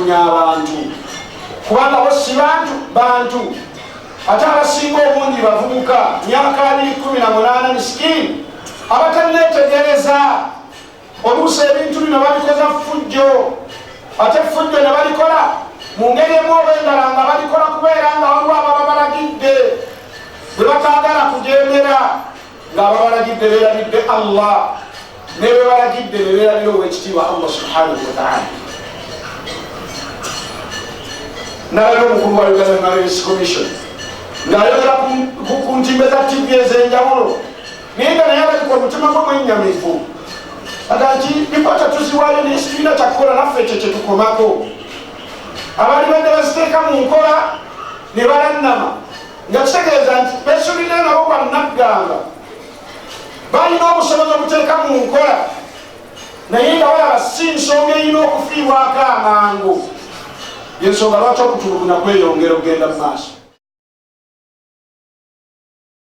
okubonyabonya abantu, kubanga bo si bantu bantu, ate abasinga obungi bavubuka myaka 218, misikini abatanneetegereza. Oluusi ebintu bino babikoza ffujjo, ate effujjo ne balikola mu ngeri emu oba endala, nga balikola kubeera nga waliwo abababalagidde bwe bataagala kujeemera, ng'ababalagidde beerabidde Allah, ne bebalagidde ne beerabira Owekitiibwa Allah subhanahu wataala. Nalabye omukulu wa Uganda Human Rights Commission ng'ayogera ku ntimbe za TV ez'enjawulo, naye nga naye alabika omutima gwe mwennyamivu, aga nti lipoota tuziwaayo, naye situlina kyakukola naffe, ekyo kyetukomako. Abaali badde baziteeka mu nkola ne balannama, nga kitegeeza nti besulira nabo bwannagganga balina obusobozi obuteeka mu nkola, naye nga balaba si nsonga erina okufiibwako amangu. Yensonga lwaki okutulugunya kweyongera okugenda mu maaso.